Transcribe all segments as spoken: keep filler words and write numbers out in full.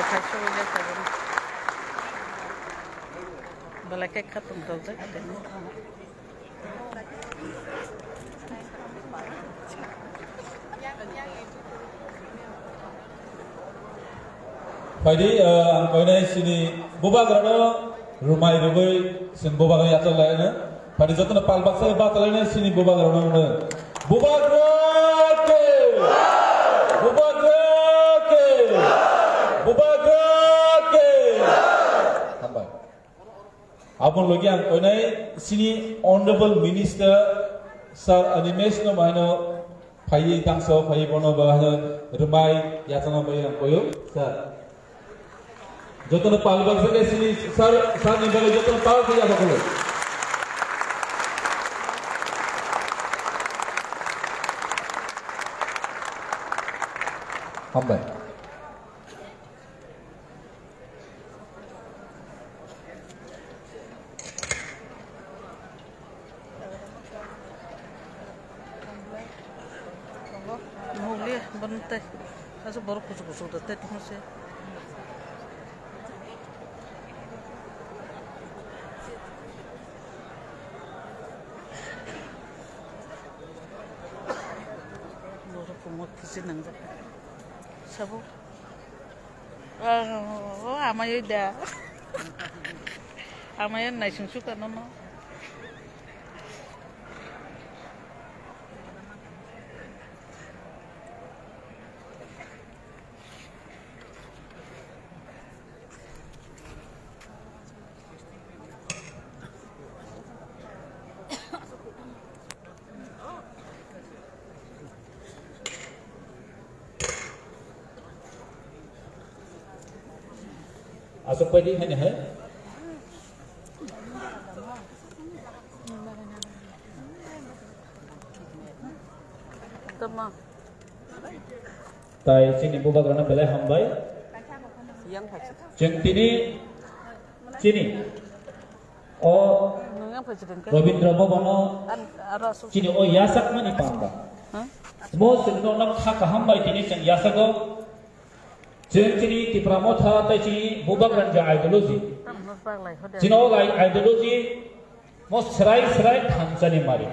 Kaisa wngya tabuk. Belai khe khatung rwjak. Phaidi, ah, ang koinai sini bubagrano rumai rwgwi sini bubagrano yachak laino. Phaidi jotono pal baksa baksa laino sini bubagrano hwno. Bubagra ke! Bubagra ke! Bubagra ke! Hambai. Aboni logi ang koinai sini Honorable Minister Sir Animesh no maino phaiwi tangso phaiwi bono bahano rwmai yachana bai ang koyo sir. Jotono pal baksa khe sini sir, sir ni bagwi jotono pal khe yachak kholo. Hambai. Nukliya, bono tei. Aswk borok kuchuk kuchuk da tei tongma se. Borok kwma kisi nangjak. Sabo. Oh, amai da. Amai naising suka nono. Aswk pai di, hai, hai. Tama. Tai chini bubagrano belai hambai. Yang phaisa. Chwng tini chini o Nung yang phaisa dengka. Rabindra Bhabano An, aro aswk. Chini o yasakmani panda. Ha? Mo chwngno nok kha kaham bai tini chwng yasago. Chwng chini Tipra Motha tai chini bubagrani je ideology. Tam nos bag lai hode. Chini o lai ideology mo srai srai thansani mari.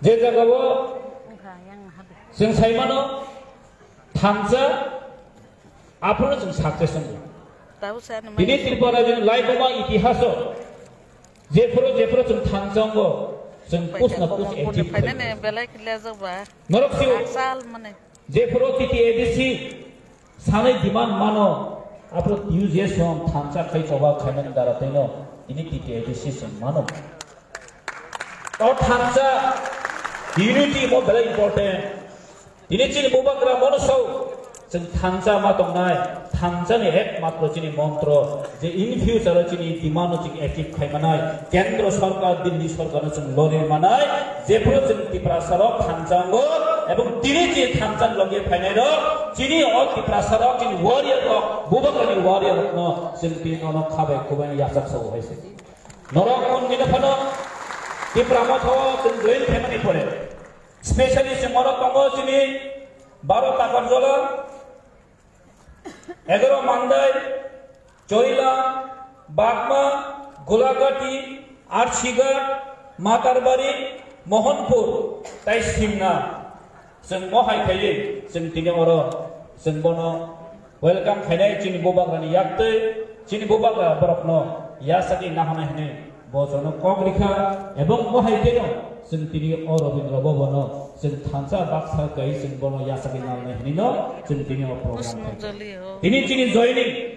Je jagao Wngkha yang hade. Chwng saimano thansa aphuru chwng success wngo. Tabo sa nang Tini mai. Tripura rajyoni laikoma itihaso jephuru jephuru chwng thansa wngo, chwng Paita kus na kus komo achieve khainani khaio. Belai khlajak ba. Norok sio. Asal mane. Jephuru T T A D C sanai demand mano, aphuru T U J S song thansa khai choba khaimani dara tino ini T T A D C song mano. O thansa unity mo belai important. Tini chini bubagra mono sao chwng thansa ma tongnai, thansa ni ekmatro chini montro. Je in future o chini demand no chini achieve khaimanai, Kendra Sarkar, Delhi Sarkar no chwng lori manai, jephuru chwng Tiprasa rok thansa wngo, ebong tini chini thansa ni loge phainai rok, chini o Tiprasa rok, chini warrior rok, bubagra ni warrior rok no chwng tini nono khabai khubai yachak sao hai se. Norok kun gina phano Tipra Motha o chwng join khaimani pore, specially chwng oro tongo chini baro Takarjala, Egaroh Mandai, Chorilam, Bagma, Golagati, Arsigat, Matarbari, Mohanpur, tai Simna. Chwng mo hai khaiwi, chwng tini oro, chwng bono welcome khainai chini bubagrani yaktwi, chini bubagra borokno yasagwi nahanai hwnwi. Bo jono kok rikha, ebong bo hai kheno chwng tini o Rabindra Bhavan no chwng thansa baksa kai chwng bono yachagwi nalnai hwnwi no chwng tini o program khai. Tini chini joining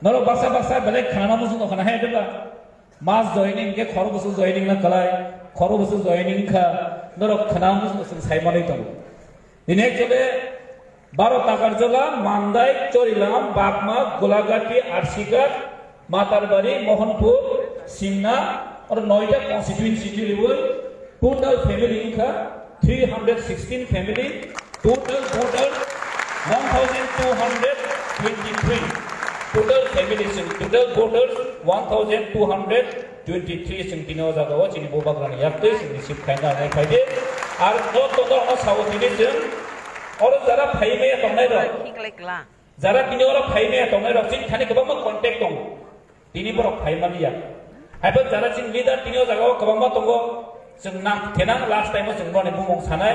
norok baksa baksa belai khana muchung no khana hai deba. Mas joining ke khoro bwswk joining na kalai, khoro bwswk joining kha norok khana muchung no chwng sai manwi tongo. Tini actually Baro Takarjala, Mandai, Chorilam, Bagma, Golagati, Arsigat, Matarbari, Mohanpur, Simna, oro noita constituency twiwi total family wngkha three hundred sixteen family, total voters one thousand two hundred twenty-three, total families, total voters one thousand two hundred twenty-three chwng tini o jaga o chini bubagrani yaktwi chwng receive khaina nai phaidi. Ar joto no sao tini chwng oro jara phaiwi maya tongnai rok. Hiklai kla. Jara tini oro phai maya tongnai rok chini thani kwbangma contact tongo. Tini borok phai maliya. Haiphano jara chini leader tini o jaga o kwbangma tongo. Chwng nang thenang last time o chwng borokni bumung sanai.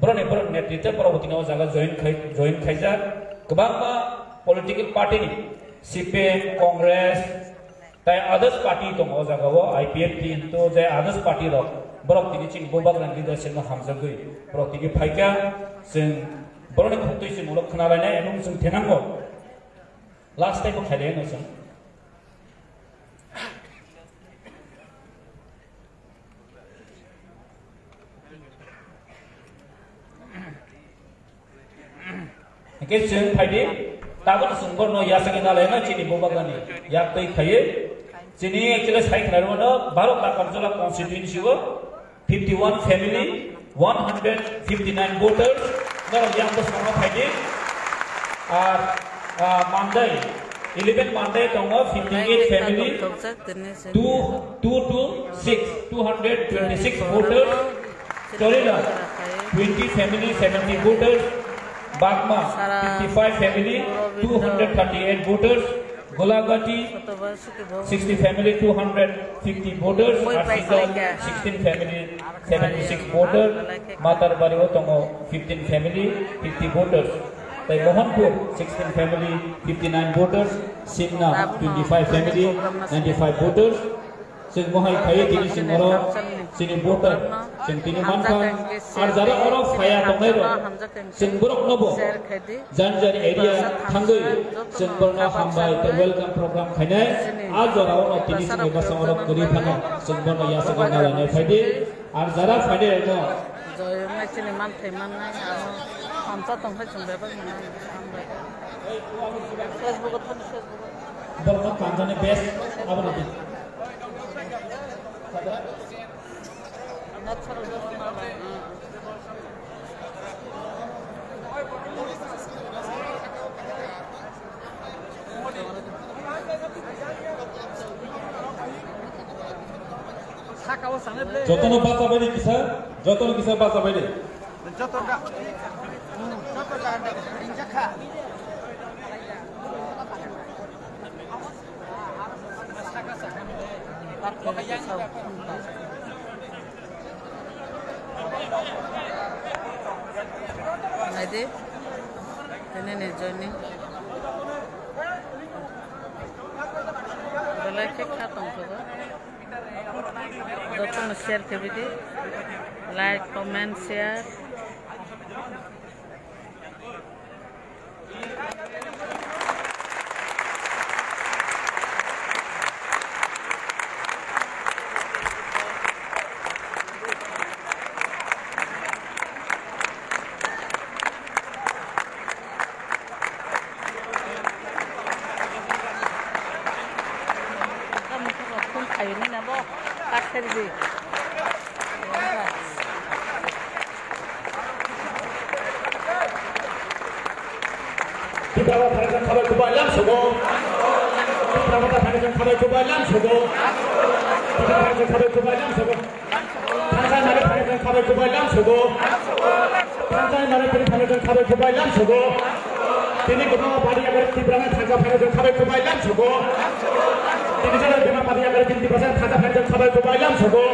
Borokni borok netritwe borok bo tini o jaga join khai, join khaijak. Kwbangma political party ni C P M, Congress, tai others party tongo o jaga o, I P F T hinto je others party rok. Borok tini chini bubagrani leadership no hamjagwi borok tini phaikha. Chwng borokni khuktwi chwng ulo khna lainai, ebong chwng thenango. Last time o khailai no chwng. Hingke chwng phaidi, tabuk chwng borno yasagwi nalaina chini bubagrani yak twi khaiwi. Chini actually sai khwlairokno Bharat Nagarjula constituency o fifty one family, one hundred fifty nine voters, norok yang bwskango phaidi. Ar, ah, Mandai, eleven Mandai tongo, fifty eight family, two, two two six, two hundred twenty six voters, Chorila, twenty family, seventy voters, Bagma, fifty five family, two hundred thirty eight voters, Golagati, sixty family, two hundred fifty voters, Asika, sixteen family, seventy six voters, Matarbari o tongo, fifteen family, fifty voters, tai Mohanpur, sixteen family, fifty nine voters, Simna, twenty five family, ninety five voters. Chwng mohai khaiwi tini chwng oro chini voter chwng tini mankha. Ar jara oro phaiya tongnai rok chwng borok no bo jani jani area thangwi chwng borok no hambai tei welcome program khainai. A jora o no tini chwng bwskango rok kwrwi phano chwng borok no yasakwi nalainai phaidi. Ar jara phainai rok no joyongnai chini manthai mannai aro hamsa tongkhai chwng bebak mwnai. Facebook o thani Facebook o. Borokno kanjani best abono di. Jotono bacha bai di kisa, jotono kisa bacha bai di. Naidi, tini ni joining. Belai khe kha tongthogo. Jotono share khe bidi. Like, comment, share. Tipra Motha Phainai jang khabai kubai lam sogo. Tipra Motha Phainai jang khabai kubai lam sogo. Tipra Motha Phainai jang khabai kubai lam sogo. Thansa Mari Phainai jang khabai kubai lam sogo. Thansa Mari Phainai jang khabai kubai lam sogo. Tini kwbangma party yakarwi Tipra Motha Phainai jang khabai kubai lam sogo. Tini jora bema party yakarwi tini Tipra Motha Phainai jang khabai kubai lam sogo.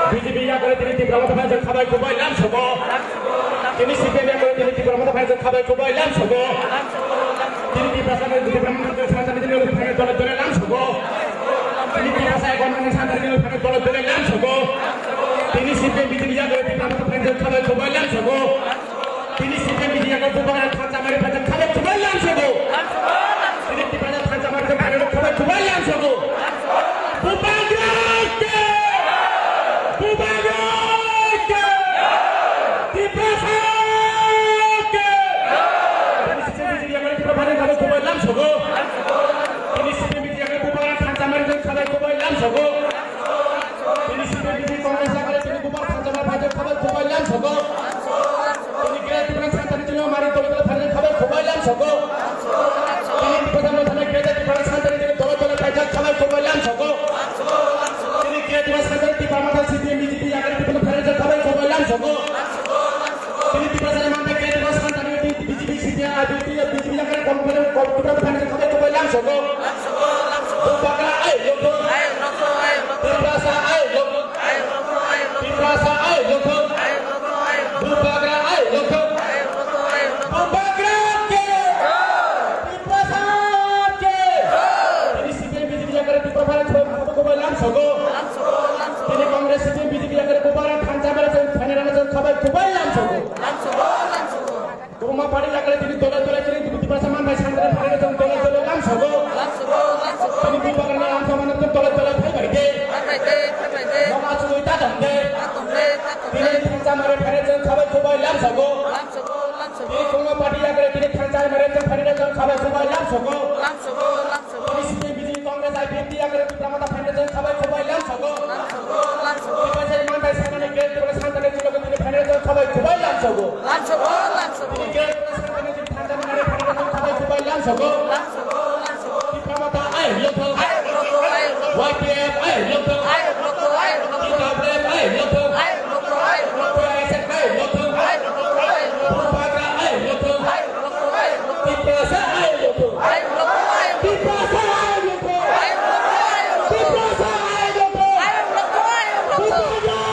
B J P yakarwi tini Tipra Motha Phainai jang khabai kubai lam sogo. Tini C P M yakarwi tini Tipra Motha Phainai jang khabai kubai lam sogo. Tini Tiprasa ni Tipra Motha Phainai jang khabai dole dole lam sogo. Tini Tiprasa ni Tipra Motha Phainai dole dole lam sogo. Tini C P M B J P yakarwi Tipra Motha Phainai jang khabai kubai lam sogo. Tini C P M B J P yakarwi Tipra Motha Phainai jang khabai kubai lam sogo. Tini Tipra Motha Phainai jang khabai kubai lam sogo. Bubagra ke! Bubagra ke! Tiprasa ke! Tini C P M B J P yakarwi Tipra Motha Phainai jang khabai kubai lam sogo. Tini C P M B J P yakarwi Bubagra Thansa Mari jang khabai kubai lam sogo. Tini C P M B J P Congress yakarwi tini Bubagra Thansa Mari jang khabai kubai lam sogo. Tini Greater Tipraland Santani Chilima Mari dole dole phaijak khabai kubai lam sogo. Tini Tiprasa Motha ni Greater Tipraland Santani Chilima dole dole phaijak khabai kubai lam sogo. Tini Greater Tipraland Santani Tipra Motha C P M B J P yakarwi Tipra Motha phaijak khabai kubai lam sogo. Tini Tiprasa ni manta Greater Tipraland Santani B J P C P M I P F T B J P Sogo. Bubagra ai lokho. Tiprasa ai lokho. Tiprasa ai lokho. Bubagra ai lokho. Bubagra ke. Tiprasa ke. Tini C P M B J P yakare Tipra phaina chwng kubai lam sogo. Tini Congress C P M B J P yakare Bubagra thansa mera chwng phaina rana chwng khabai kubai lam sogo. Kwbangma party yakle tini dole dole tini Tiprasa manbai sandre phaina chwng dole dole lam sogo. Tini Bubagrani lam samano chwng dole dole phaibai de. Nok achugwi ta tong de. Tini thansa mare phaina chwng khabai kubai lam sogo. Tini kwbangma party yakle tini thansa mare chwng phaina chwng khabai kubai lam sogo. Tini C P M B J P Congress I P F T yakle Tipra Motha phaina chwng khabai kubai lam sogo. Tiprasa manbai sandre gate dole sandre chwng tini phaina chwng khabai kubai lam sogo. Tini gate dole sandre thansa mare phaina chwng khabai kubai lam sogo. Tipra Motha ai lokho. Y P F ai lokho. T W F ai lokho. T S F ai lokho. Bubagra ai lokho. Tiprasa ai lokho. Tiprasa ai lokho. Tiprasa ai lokho. Bubagra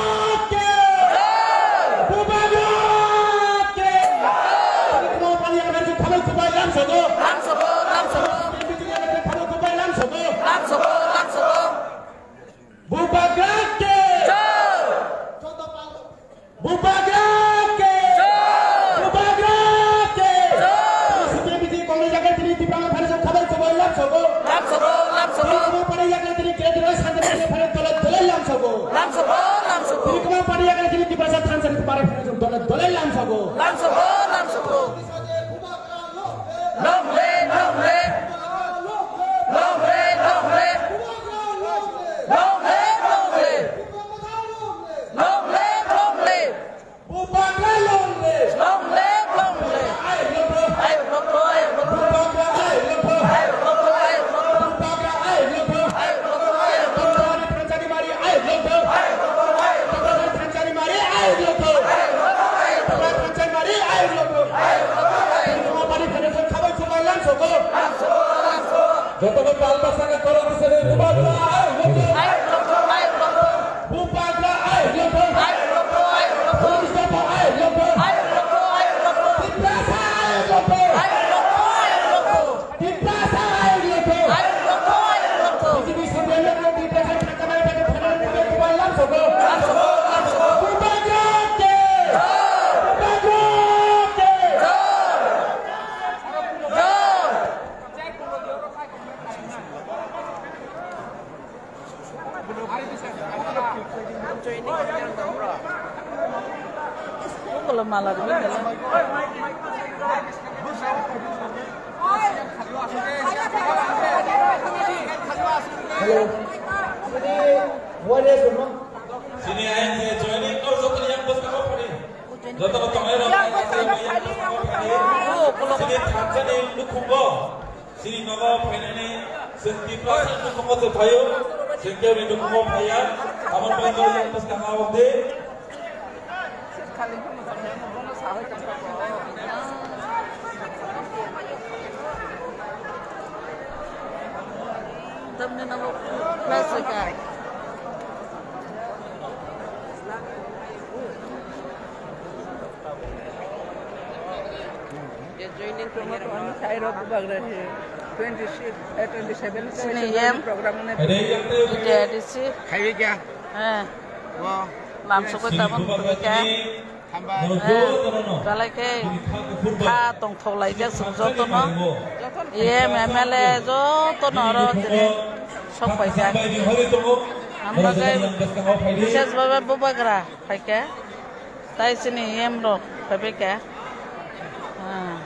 ke. Bubagra ke. Tini kwbangma party yakle tini khabai kubai lam sogo. Tini khabai kubai lam sogo. Bubagra ke. Bubagra ke. Bubagra ke. Tini C P M B J P Congress yakle tini Tipra Motha phaina chwng khabai kubai lam sogo. Tini kwbangma party yakle tini gate dole sandre phaina dole dole lam sogo. Tini kwbangma party yakle tini Tiprasa thansa mare phaina chwng dole dole lam sogo. Long live, long live. Long live, long live. Long live, long live. Long live, long live. Bubagra long live. Long live, long live. Ai lokho. Ai lokho, ai lokho. Bubagra ai lokho. Ai lokho, ai lokho. Bubagra ai lokho. Ai lokho, ai lokho. Bubagrani thansa ni mari ai lokho. Ai lokho, ai lokho. Bubagrani thansa ni mari ai lokho. Ai lokho, ai lokho. Bubagrani thansa ni mari ai lokho. Ai lokho, ai lokho. Tini kwbangma party phaina chwng khabai kubai lam sogo. Jotono palma saka korok sene Bubagra ai lokho. Bubagra ai lokho. Police dopha ai lokho. Tiprasa ai lokho. Tiprasa ai lokho. B J P sorkar lokho Tiprasa thangkhamani bagwi phanar bagwi kubai lam sogo. Bubagra ke. Bubagra ke. Mala rwui mela. Hello. What is the name? Sini ayang se joining or joto yang bos ka ko pari. Joto ko tongai ro yang bos ka ko pari. Sini thansa ni nukhungo. Chini nogo phainani chwng Tiprasa nukhungo se phaio, chwng keboni nukhungo phaiya, aboni bagwi norok yang bwskang o de. Tamni nogo plus ka. Twenty six, eh, twenty seven. Sini yem. Program ni. Ede yang tu. Ide adi si. Khai kya? Eh. Wow. Lamsukoi tabang bwlwi kha. Hamba. Eh, belai khe kha tongthok laijak chwng jotono. Yem M L A jotono oro tini sok paijak. Hambagai bises baba bubagra phaikha. Tai chini yem rok phaibai kha. Ah.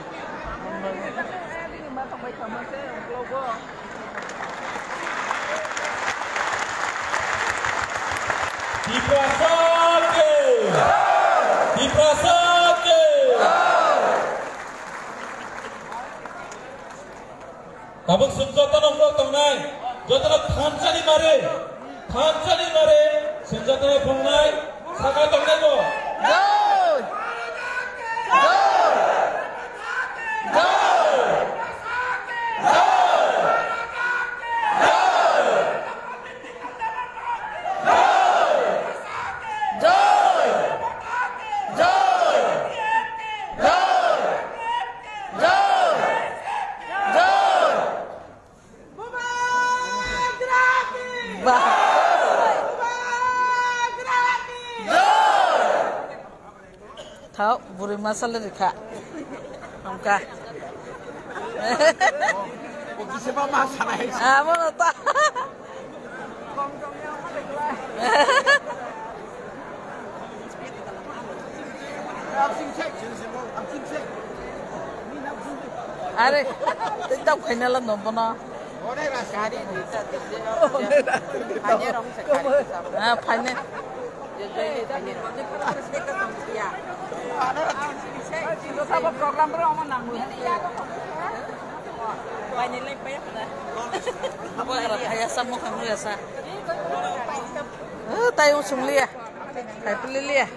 Tiprasa ke! Tiprasa ke! Tabuk chwng jotono wngkok tongnai, jotono thansa ni mare, thansa ni mare, chwng jotono phungnai, saka tongnai bo. Jai! Jai! Jai! Jai! Oh, buri masal rikha. Hamka. Abo no ta. Are, tiktok final no bono. Ah, final. Program. Abo ara phai asa, mokhang ri asa. Eh, tai wng sung liya. Phai pili liya.